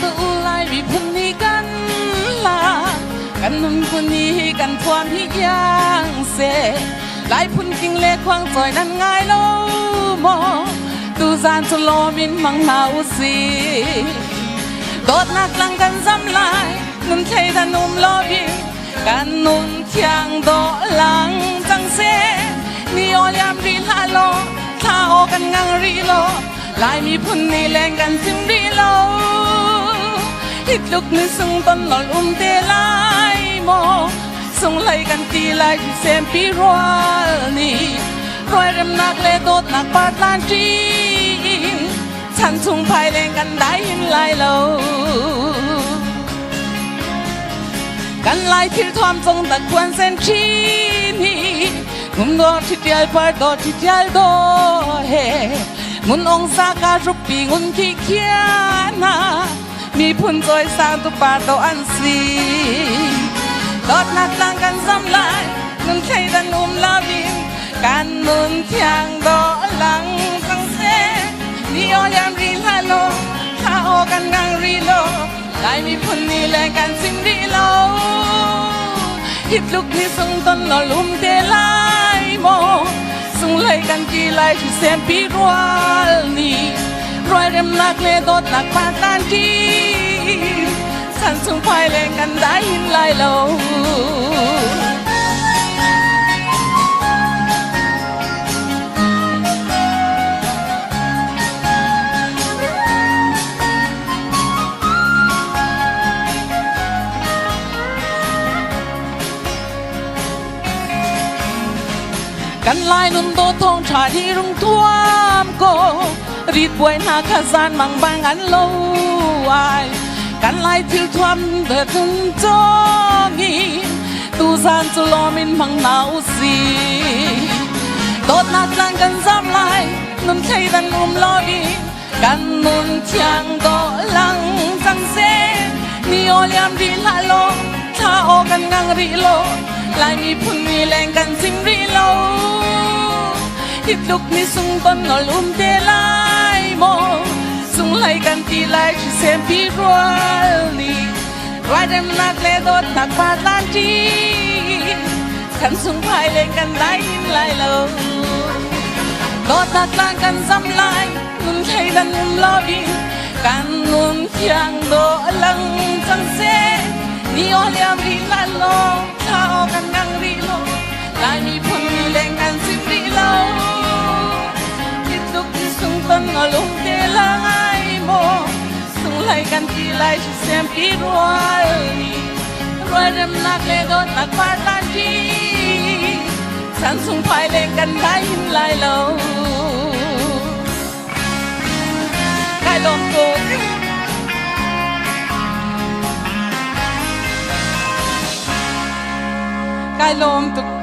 tu Lai miphun nih kan hla kan nunphun hi kan thuam hi iang seh. Lai phunking le khuangcawi nan ngai lo maw? Tuzaan cu lawm in hmang hna usih. Dawtnak tlang kan zam lai, nun thleidan um loin kan nun thiang dawh lang cang seh. Ni aw liam rih hlah law, thla aw kan ngang rih law, Lai miphun nih leng kan sim rih lo. Hi tluk ni sung ton nol um te lai maw? Sunglei kan ti lai sempi rual nih rualremnak le dawtnak partlan ṭin chan chung phaileng kan dai hin lai lo. Kan lai thil thuam cung tak khuan sen ṭhin hi ngum dawr ṭhi ṭial par dawr ṭhi ṭial dawr he ngun ong sa ka rupi ngun khi khiana miphun cawisang tu par do an si. Dawtnak tlang kan zam lai, nun thleidan um loin kan nun thiang dawh lang cang seh. Ni aw liam rih hlah law, thla aw kan ngang rih lo, Lai miphun ni le kan sim rih lo. Hi tluk ni sung ton nol um te lai maw? Sunglei kan ti lai sempi rual ni rualremnak le dawtnak patan ṭi chan chung phai leng kan dai hin lai lo. Kan Lai nun dawt thawngṭha hi rung tuam ko, rit buai hna kha zan mang bang an lo ai. Kan Lai thil thuam dun cawng i tuzan cu lawm in hmang hna usih. Dawtnak tlang kan zam lai, nun thleidan um loin kan nun thiang dawh lang cang seh. Ni aw liam rih hlah law, thla aw kan ngang rih lo, Lai miphun ni leng kan cim rih lo. Hi tluk ni sung ton nol um te lai maw? Sunglei kan ti lai sempi rual ni rualremnak le dawtnak pa tlan ṭi kan sung phai leng kan dai hin lai lo. Dawtnak tlang kan zam lai, nun thleidan um loin kan nun thiang dawh lang cang seh. Ni aw liam rih hlah law, thla aw kan ngang rih lo, Lai miphun ni leng kan sim rih lo. Hi tluk ni sung ton ngol um te lai maw? Sunglei kan ti lai sempi rual ni rualremnak le dawtnak partlan ṭi chan sung phai leng kan dai hin lai lo. Kai lawm tuk. Kai lawm tuk.